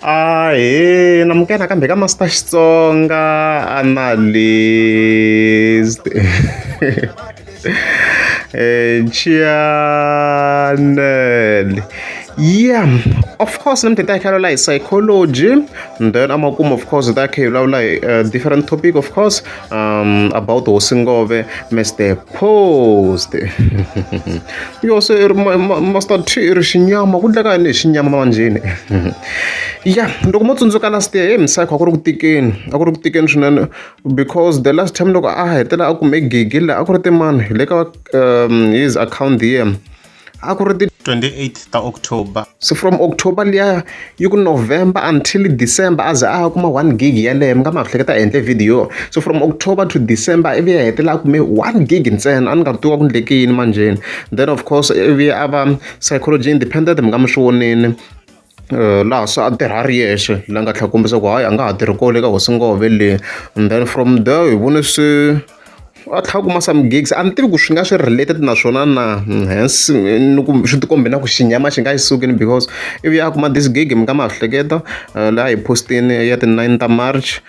Ahee namukela nakambe ka Master Xitsonga Analyst channel yeah of course namuntlha hi ta hi kha hi vulavula hi psychology and then amakumu of course hi ta kha hi vulavula hi different topic of course about hosi ngove Mister Post yo se i ri Master T i ri xinyama ku endleka yini hi xinyama manjheni ya loko mo tsundzuka last year he Msayikho a ku ri ku tikeni a ku ri ku tikeni swinene because the last time loko a hetelela a kume gigi la a ku ri timani hi le ka his account here a ku ri ti 28 ta October. So from October liya yi ku November until December a ze a kuma one gig yeleyo mi nga ma hleketa endle video so from October to December ivi a hetelela a kume one gig ntsena a ni nga tiwa ku ndleke yini manjheni then of course ivi a va psychology independent mi nga mi swi vonini laha se a tirha a ri yexe la nga tlhela kombisa ku hayi a nga ha tirhi kona eka hosi ngove le and then from there hi vone se a tlhela a kuma some gigs a ni tivi ku swi nga swi related na swona na hence ni ku swi tikombe na ku xinyama xi nga yi sukini because ivi a kuma this gig mi nga ma hleketa laha hi postini ya ti-nine ta March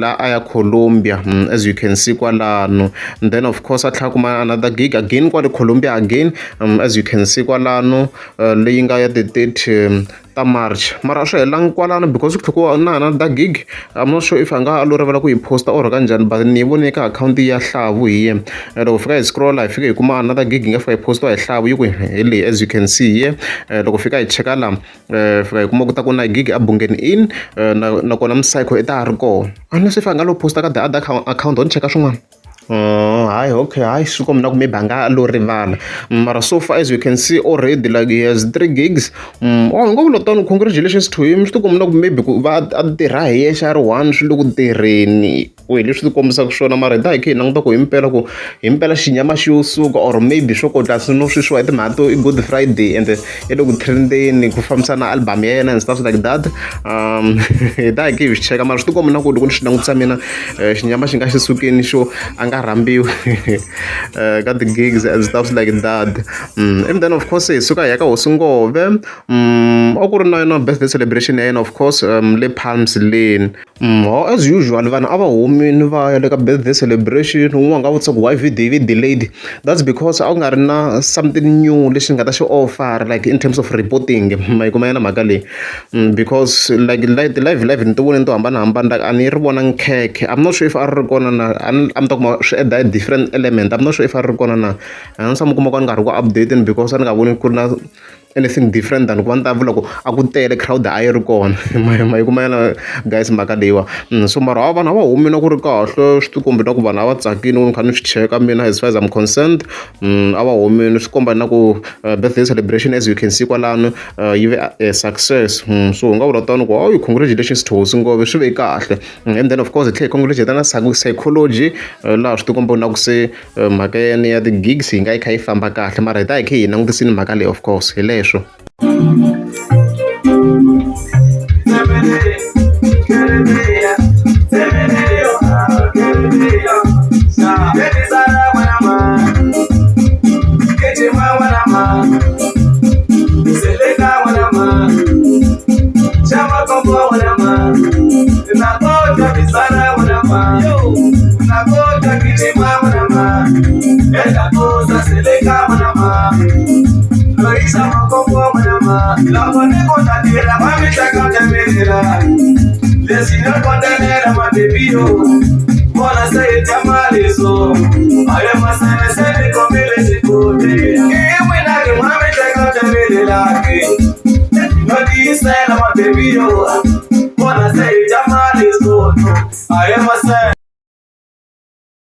la a ya Colombia as you can see kwalano and then of course a tlhela a kuma another gig again kwale Colombia again as you can see kwalano leyi nga ya ti-thirty ta March mara a swi helelangi kwalano because ku tlhela ku va na another gig I'm not sure if a nga a lo rivala ku yi post-a or kanjhani but ni yi vone eka akhawunti ya Hlavu hi yena loko hi fika hi scroll-a hi fika hi kuma another gig yi nga fika yi post-iwa hi Hlavu yi ku hi leyi as you can see here loko fika hi cheka la fika hi kuma ku ta ku na gig a Bungeni Inn na nakona Msayco i ta ha ri kona unless if a nga lo post-a ka the other account ho ni cheka swin'wana. Hayi okay hayi swi komba na ku maybe a nga lo rivala mara so far as you can see already like he has three gigs oh hi ngo vula tano congratulations to him swi ti komba na ku maybe ku va a tirha hi yexe a ri one swi le ku tirheni ku hi leswi ti kombisaka swona mara hi ta hi kha hi languta ku himpela ku himpela xinyama xi yo suka or maybe swo kotla no sweswiwa hi timhaka to i good friday and i le ku trendeni ku fambisana na album ya yena and stuff like that hi ta hi kha hi swi cheka mara swi tikomba na ku loko ni swi langutisa mina xinyama xi nga xi sukeni xo a nga rhambiwi ka ti-gigs and stuff like that and then of course hi suka hi ya ka hosi ngove a ku ri na yona birthday celebration ya yena of course le Palms Lane. As usual vanhu a va humile va ya le ka birthday celebration un'wana a nga vutisa ku why video yi ve delayed that's because a ku nga ri na something new lexi nga ta xi offer like in terms of reporting ma yi kuma yona mhaka leyi because like live live ni ti vonile to hambanahambana like a ni ri vonangi khekhe I'm not sure if a ri ri kona na a ni a ni ta kuma swi add a different element I'm not sure if a ri ri kona na a ni se mi kuma ku a ni nga ri ku update-eni because a ni nga voni ku ri na anything different than ku va ni ta vula ku a ku tele crowd a yi ri kona ma yi kuma yana guys mhaka leyiwa so mara a vanhu a va humile ku ri kahle swi ti kombi na ku vanhu a va tsakile ni kha ni swi cheka mina as far as I'm concerned a va humile swi komba na ku birthday celebration as you can see kwalano yi ve a success so hi nga vula tano ku hayi congratulations to hosi ngove swi ve kahle and then of course hi tlhela hi congratulate na psychology laha swi ti komba na ku se mhaka ya ya ti-gigs yi nga yi kha yi famba kahle mara hi ta hi kha hi langutisile mhaka leyi of course hi leswo.